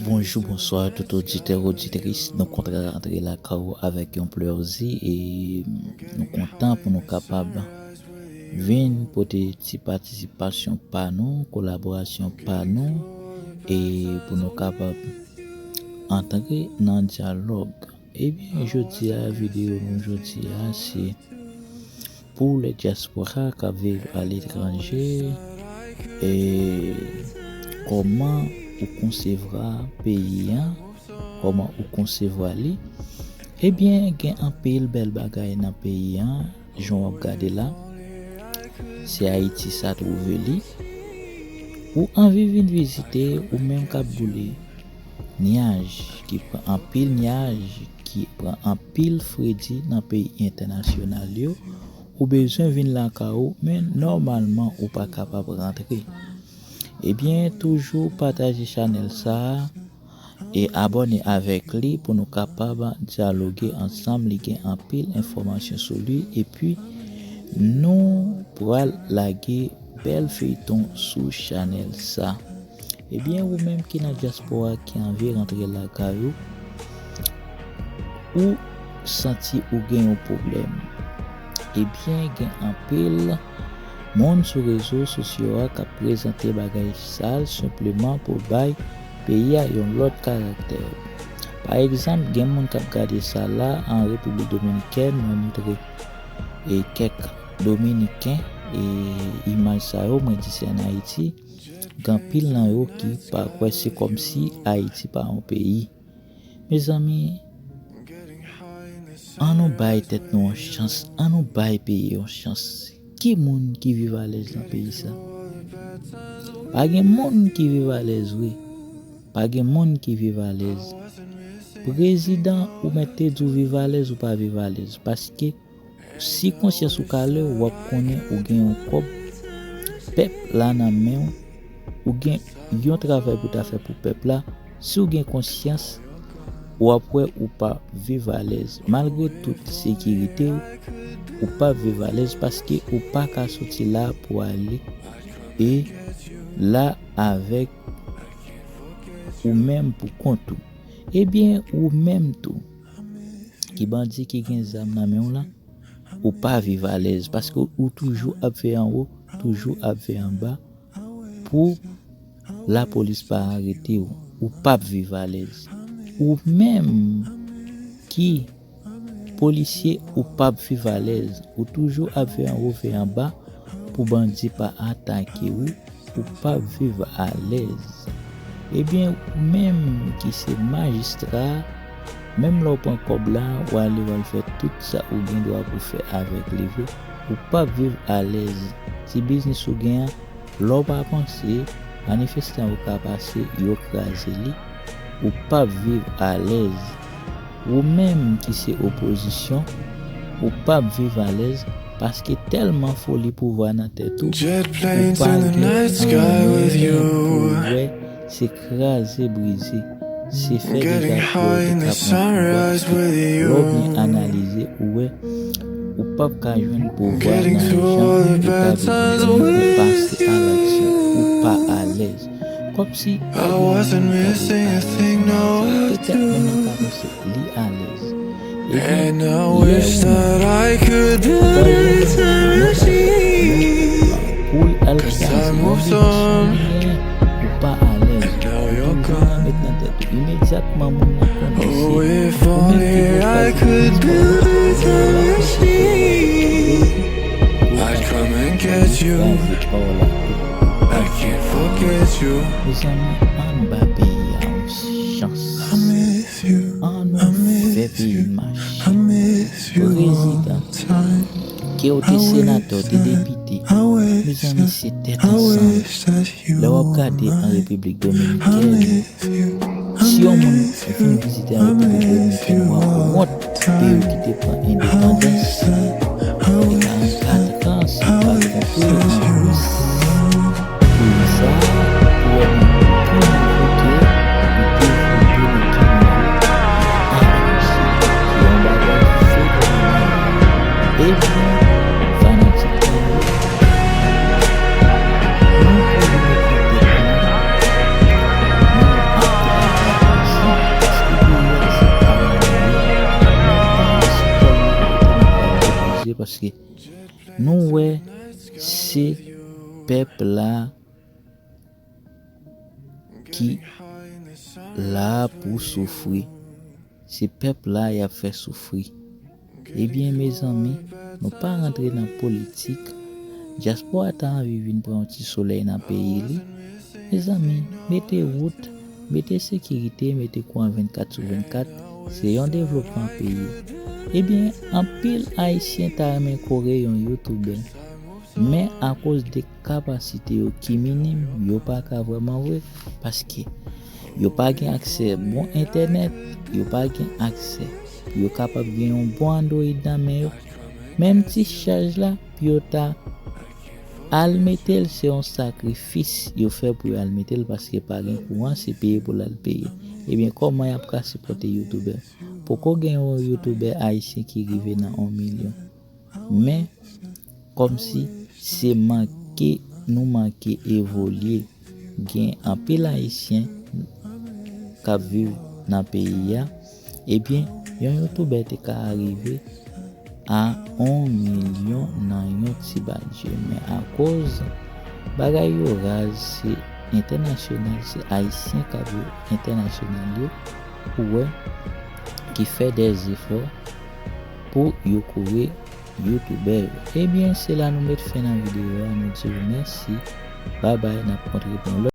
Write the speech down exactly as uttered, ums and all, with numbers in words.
Bonjou, bonswa tout oditè, oditris. Nou kontan rantre lakay ou avèk yon plèzi e nou kontan pou nou kapab vin pote ti patisipasyon pa nou, kolaborasyon pa nou e pou nou kapab antre nan dyalòg. Ebyen, jodi a, videyo nou jodi a, se pou lè dyaspora k ap viv aletranje, e kòman ou konsevwa peyi an, kòman ou konsevwa li. Ebyen, gen anpil bèl bagay nan peyi an, jan w ap gade la. Se Ayiti sa twouve li. Ou anvi vin vizite, ou menm k ap boule. Nyaj ki pran anpil nyaj, ki pran anpil fredi nan peyi entènasyonal yo, ou bezwen vin lakay ou, men nòmalman ou pa kapab rantre. Ebyen, toujou pataje chanèl sa a e abòne avèk li pou nou kapab dyaloge ansanm. Li gen anpil enfòmasyon sou li, epi nou pral lage bèl feyton sou chanèl sa. Ebyen, ou menm ki nan dyaspora ki anvi rantre lakay ou, ou santi ou gen yon pwoblèm. Ebyen, gen anpil moun sou rezo sosyo a k ap prezante bagay sal senpleman pou bay peyi a yon lòt karaktè. Pa egzanp, gen moun k ap gade sa la an Repiblik Dominikèn, mwen montre e kèk Dominiken e imaj sa yo, mwen di se ann Ayiti. Gen anpil nan yo ki pa kwè, se kòmsi Ayiti pa yon peyi. Mezanmi, ann nou bay tèt nou yon chans, ann nou bay peyi yon chans. Ki moun ki viv alèz nan peyi sa? Pa gen moun ki viv alèz vre. Pa gen moun ki viv alèz. Prezidan, ou mèt te di w viv alèz, ou pa viv alèz. Paske si konsyans ou kale, w ap konnen ou gen yon kòb pèp la nan men w, ou gen yon travay pou ta fè pou pèp la. Si w gen konsyans, w ap wè ou pa viv alèz. Malgre tout sekirite w, ou pa viv alèz paske ou pa ka soti la pou ale e la avèk ou menm pou kont ou. Ebyen, ou menm tou, ki bandi ki gen zam nan men w lan, ou pa viv alèz paske ou toujou ap veye anwo, toujou ap veye anba pou lapolis pa arete w. Ou p ap viv alèz. Ou menm ki polisye, ou p ap viv alèz. Ou toujou ap veye anwo, veye anba pou bandi pa atake w. Ou p ap viv alèz. Ebyen, ou menm ki se majistra, menm lè w pran kòb la, w ale, w al fè tout sa ou gen dwa pou fè avèk li vre, ou p ap viv alèz. Ti biznis ou gen an, lè w pa panse, manifestan yo ka pase, yo kraze li, ou p ap viv alèz. Ou menm ki se opozisyon, ou p ap viv alèz, paske tèlman foli pouvwa nan tèt ou, ou pa gen anyen pou w wè, se kraze brize, se fè dega pou w te ka pran pouvwa. Lè w byen analize, ou wè, ou p ap ka jwenn pouvwa nan jan ou ta bezwen pou pase a laksyon, ou pa alèz. Kòmsi pa gen moun k ap viv alèz. Petèt moun nan ka panse li alèz. Ebyen, lè ou menm, ou pa jwenn yon bagay pou l al kraze yon biznis ou genyen, ou pa alèz. Ou toujou met nan tèt ou imedyatman moun nan konnen se ou menm ki te kraze biznis pa w la, ou pa alèz. Ou pa kraze pa w la tou. Mezanmi, ann ba peyi a yon chans. Ann nou fè peyi mache. Prezidan, ke w te senatè, w te depite, mezanmi, se tèt ansanm. Lè w ap gade an Repiblik Dominikèn, si yon moun vin vizite an Repiblik Dominikèn, w ap wont. Peyi ki te pran endepandans, e karannkat an, si m pa twonpe, an plis. Peyi sa a, pou wè nou pi nouvo ke li devlope nan ki nivo avanse. Se yon bagay fenomenal. Ebyen, fanatik mwen yo, nou toujou met nan tèt nou, nou ap travay. Nou wè se pèp la ki la pou soufri. Se pèp la y ap fè soufri. Ebyen, mezanmi, nou pa rantre nan politik. Dyaspora ta anvi vin pran yon ti solèy nan peyi li. Mezanmi, mete wout, mete sekirite, mete kouran vennkat sou vennkat. Se yon devlopman peyi. Ebyen, anpil Ayisyen ta renmen kore yon youtubè. Men akoz de kapasite yo ki minim, yo pa ka vrèman vre, paske yo pa gen aksè bon entènèt, yo pa gen aksè pou yo kapab gen yon bon Android nan men yo. Menm ti chaj la, pou yo ta al mete l, se yon sakrifis yo fè pou yo al mete l, paske pa gen kouran, se peye pou l al peye. Ebyen, kòman y ap ka sipòte youtubè? Poko gen yon youtubè ayisyen ki rive nan yon milyon. Men, kòmsi se manke, nou manke evolye. Gen anpil Ayisyen k ap viv nan peyi a. Ebyen, yon youtubè te ka rive a yon milyon nan yon ti badje. Men akoz bagay yo raz, se entènasyonal, se Ayisyen k ap viv entènasyonal yo, ou wè, ki fè dèzefò pou yo kore youtubè yo. Ebyen, se la nou met fen nan videyo a. Nou di w mèsi. Babay, n ap kontre pou yon lòt.